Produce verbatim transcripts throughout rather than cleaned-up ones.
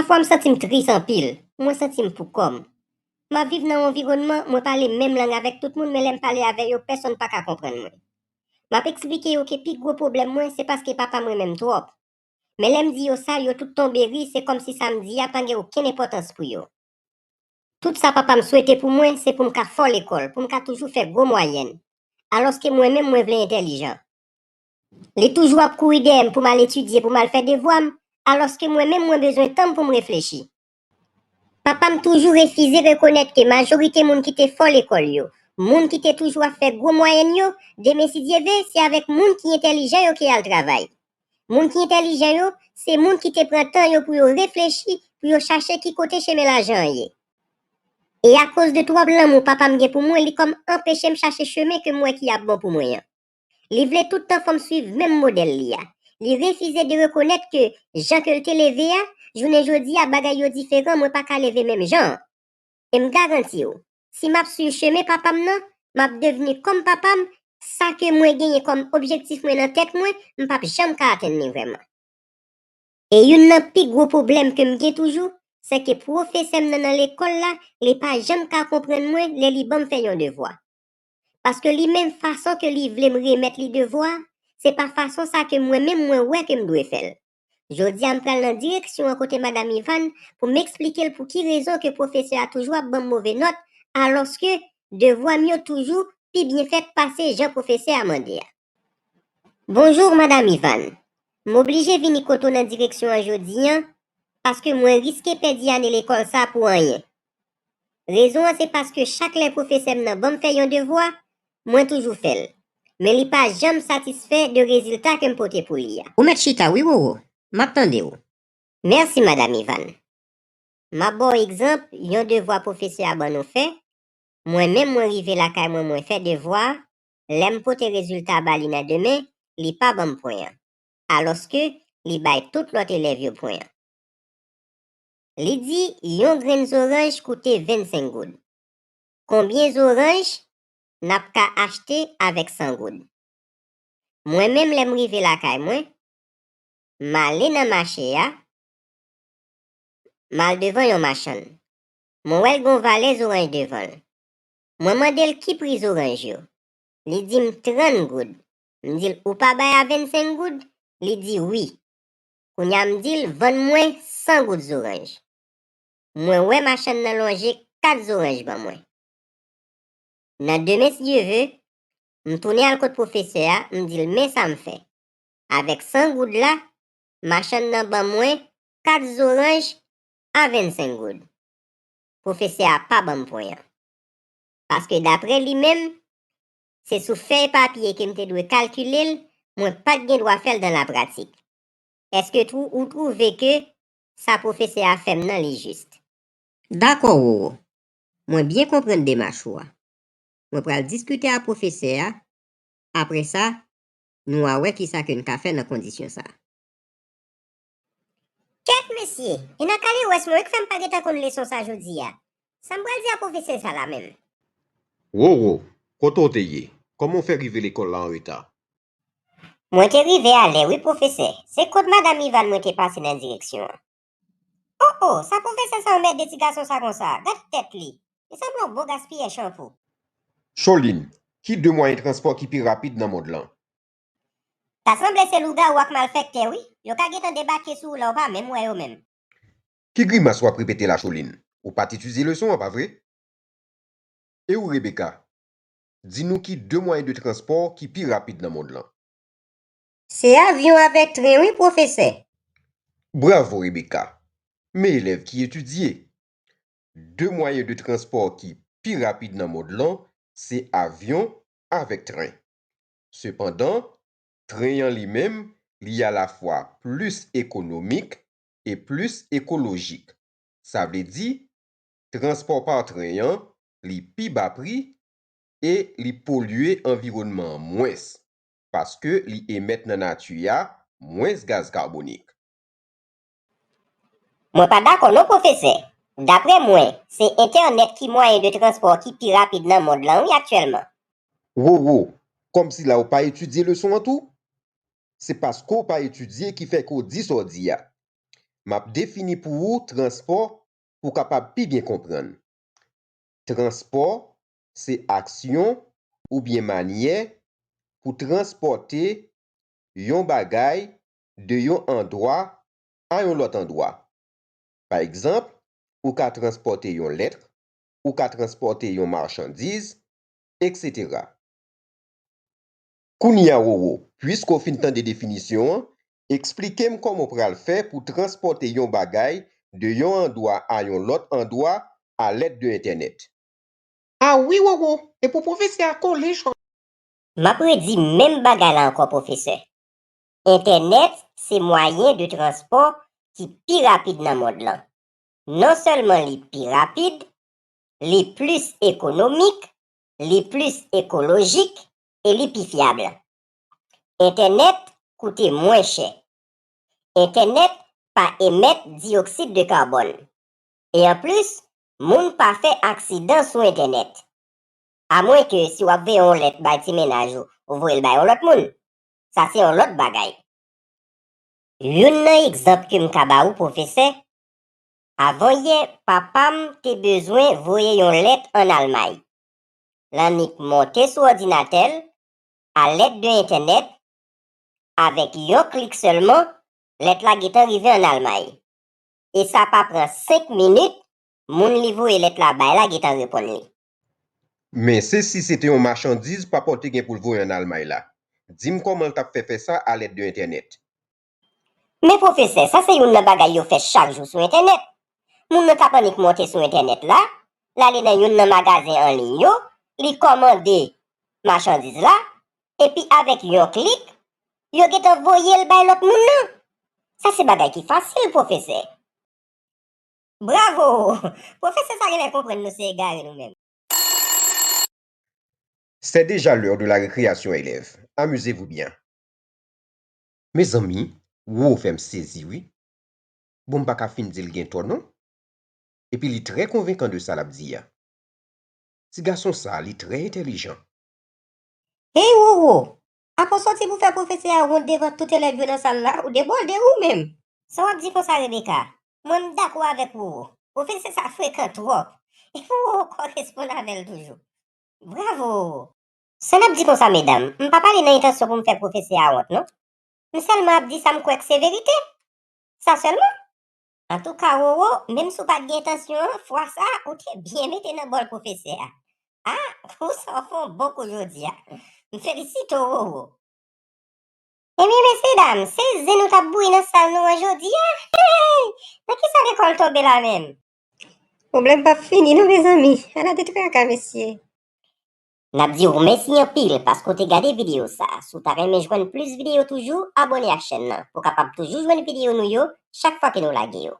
Pafwa m santi m tris anpil, mwen santi m pou kò m. M ap viv nan yon anviwònman, mwen pale menm lang avèk tout moun, men lè m pale avè yo, pèsonn pa ka konprann mwen. M ap eksplike yo ke pi gwo pwoblèm mwen, se paske papa m renmen m twòp. Men lè m di yo sa, yo tout tonbe ri, se kòmsi sa m di a pa gen okenn enpòtans pou yo. Tout sa papa m swete pou mwen, se pou m ka fò lekòl, pou m ka toujou fè gwo mwayèn. Alòske mwen menm, mwen vle entèlijan. Li toujou ap kouri dèyè m pou m al etidye, pou m al fè devwa m, alòske mwen menm, mwen bezwen tan m pou m reflechi. Papa m toujou refize rekonèt ke majorite moun ki te fò lekòl yo, moun ki te toujou ap fè gwo mwayèn yo, demen si Dye vle, se avèk moun ki entèlijan yo ki al travay. Moun ki entèlijan yo, se moun ki te pran tan yo pou yo reflechi, pou yo chache ki kote chemen lajan an ye. E akoz de twòp lanmou papa m gen pou mwen, li kòm anpeche m chache chemen ke m wè ki ap bon pou mwen an. Li vle tout tan fò m swiv menm modèl li a. Li refize de rekonèt ke jan ke l te leve a, jounen jodi a bagay yo diferan, mwen pa ka leve menm jan an. E m garanti w, si m ap swiv chemen papa m nan, m ap devni kòm papa m, sa ke mwen genyen kòm objektif mwen nan tèt mwen, m p ap janm ka atenn li vrèman. E youn nan pi gwo pwoblèm ke m gen toujou, se ke pwofesè m nan nan lekòl la, li pa janm ka konprann mwen lè li ban m fè yon devwa. Paske li menm fason ke li vle m remèt li devwa a, se pa fason sa ke mwen menm mwen wè ke m dwe fè l. Jodi a m pral nan direksyon an kote Madanm Ivan pou m eksplike l pou ki rezon ke pwofesè a toujou ap ban m move nòt, alòske devwa m yo toujou pi byen fèt pase jan pwofesè a mande a. Bonjou, Madanm Ivan. M oblije vini kote w nan direksyon an jodi a, paske mwen riske pèdi ane lekòl sa pou anyen. Rezon an se paske chak lè pwofesè m nan ban m fè yon devwa, mwen toujou fè l. Men li pa janm satisfè de rezilta ke m pote pou li a. Ou mèt chita wi, Wowo. M ap tande w. Mèsi, Madanm Ivan. M ap ba w egzanp yon devwa pwofesè a ban nou fè. Mwen menm, mwen rive lakay mwen, mwen fè devwa a. Lè m pote rezilta a ba li nan demen, li pa ban m pwen an. Alòske, li bay tout lòt elèv yo pwen an. Li di yon grenn zoranj koute vennsenk goud. Konbyen zoranj n ap ka achte avèk san goud? Mwen menm, lè m rive lakay mwen, m ale nan mache a, m al devan yon machann. Mwen wè l gen yon valè zoranj devan l. Mwen mande l ki pri zoranj yo. Li di m trant goud. M di l, ou pa bay a vennsenk goud? Li di wi. Kounye a m di l, vann mwen san goud zoranj. Mwen wè machann nan lonje kat zoranj ban mwen. Nan demen, si Dye ve, m tounen al kot pwofesè a, m di l men sa m fè. Avèk san goud la, machann nan ban mwen kat zoranj a vennsenk goud. Pwofesè a pa ban m pwen an. Paske daprè li menm, se sou fèy papye ke m te dwe kalkile l, mwen pa t gen dwa fè l dan lapratik. Èske twou ou twouve ke sa pwofesè a fè m nan li jis? Dakò, Wowo. Mwen byen konprann demach ou a. Mwen pral diskite ak pwofesè a. Apre sa, nou a wè kisa ke n ka fè nan kondisyon sa a. Kèt mesye, e nan kalewès mwen wi k fè m pa gentan konn leson sa jodi a. Sa m pral di a pwofesè sa la menm? Wowo, kote w te ye? Kòman w fè rive lekòl la an reta? Mwen te rive alè wi, pwofesè. Se kot Madanm Ivan mwen te pase nan direksyon an. O, o, sa pwofesè sa anmède ti gason sa konsa? Gad tèt li. Li sanble yon bon gaspiyè chanpou. Cholin, ki de mwayen transpò ki pi rapid nan mond lan? Ta sanble se lougawou ak malfèktè wi. Yo ka gentan debake sou ou la ou pa menm wè yo menm. Ki grimas w ap repete la, Cholin? Ou pa t etidye leson an, pa vre? E ou, Rebecca? Di nou ki de mwayen de transpò ki pi rapid nan mond lan. Se avyon avèk tren wi, pwofesè. Bravo, Rebecca. Men elèv ki etidye. De mwayen de transpò ki pi rapid nan mond lan, se avyon avèk tren. Sepandan, tren an li menm, li alafwa plis ekonomik e plis ekolojik. Sa vle di, transpò pa tren an, li pi ba pri e li polye anviwònman an mwens, paske li emèt nan nati a mwens gaz kabonik. Mwen pa dakò non, pwofesè. Daprè mwen, se entènèt ki mwayen de transpò ki pi rapid nan mond lan wi aktyèlman. Wowo, kòmsi la ou pa etidye leson an tou? Se paske w pa etidye ki fè ke w di sa w di a. M ap defini pou ou transpò pou w kapab pi byen konprann. Transpò se aksyon oubyen manyè pou transpòte yon bagay de yon andwa a yon lòt andwa. Pa egzanp, ou ka transpòte yon lèt, ou ka transpòte yon machandiz, etsetera. Kounye a, Roro, piske w fin tande definisyon an, eksplike m kòman w pral fè pou transpòte yon bagay de yon andwa a yon lòt andwa alèd de entènèt. A wi, Roro, e pou pwofesè a kole chòt. M ap redi menm bagay la ankò, pwofesè. Entènèt se mwayen de transpò ki pi rapid nan mond lan. Non sèlman li pi rapid, li plis ekonomik, li plis ekolojik e li pi fyab. Entènèt koute mwen chè. Entènèt pa emèt diyoksid de kabòn. E anplis, moun pa fè aksidan sou entènèt. Amwenke si w ap voye yon lèt bay ti mennaj ou, ou voye l bay yon lòt moun. Sa se yon lòt bagay. Youn nan egzanp ke m ka ba ou, pwofesè, avan yè, papa m te bezwen voye yon lèt ann Almay. L annik monte sou òdinatè l, alèd de entènèt, avèk yon klik sèlman, lèt la gentan rive ann Almay. E sa pa pran senk minit, moun li voye lèt la bay la gentan reponn li. Men se si se te yon machandiz papa w te gen pou l voye ann Almay la. Di m kòman l t ap fè fè sa alèd de entènèt. Men pwofesè, sa se youn nan bagay yo fè chak jou sou entènèt. Moun nan t ap annik monte sou entènèt la, l ale nan youn nan magazen an liy yo, li kòmande machandiz la, epi avèk yon klik, yo gentan voye l bay lòt moun nan. Sa se bagay ki fasil, pwofesè. Bravo! Pwofesè sa genlè konprann nou se egare nou menm. C'est déjà l'heure de la récréation, élèves. Amusez-vous bien. Mezanmi, Roro fè m sezi, wi. Bon, m pa ka fin di l gen tò, non. Epi li trè konvenkan de sa l ap di a. Ti gason sa, li trè entèlijan. Hey, Roro! Apa w sòti pou fè pwofesè a wont devan tout elèv yo nan sal la, ou debòde ou menm. Sa w ap di konsa, Rebecca? Mwen, m dakò avèk Roro. Pwofesè sa frekan twòp. E pou Roro koresponn avè l toujou. Bravo! Sa n ap di konsa, medam, m pa pale nan entansyon pou m fè pwofesè a wont, non. M sèlman ap di sa m kwè k se verite. Sa sèlman. Antouka, Roro, menm si w pa t gen entansyon an, fwa sa a, ou te byen mete nan bòl pwofesè a. A, ou sa w fè yon bon kou jodi a. M felisite w, Roro. Ebyen, mesyedam, se zen nou t ap bouyi nan sal nou an jodi a. Hey! Nan kisa lekòl tonbe la menm? Pwoblèm p ap fini non, mezanmi. Ala de traka, mesye. N ap di w mèsi anpil paske w te gade videyo sa a. Si w ta renmen jwenn plis videyo toujou, abòne ak chèn nan pou w kapab toujou jwenn videyo nou yo chak fwa ke nou lage yo.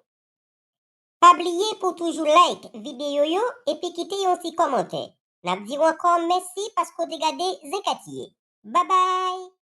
Pa bliye pou w toujou like videyo yo epi kite yon ti kòmantè. N ap di w ankò mèsi paske w te gade Zen Katye. Babay!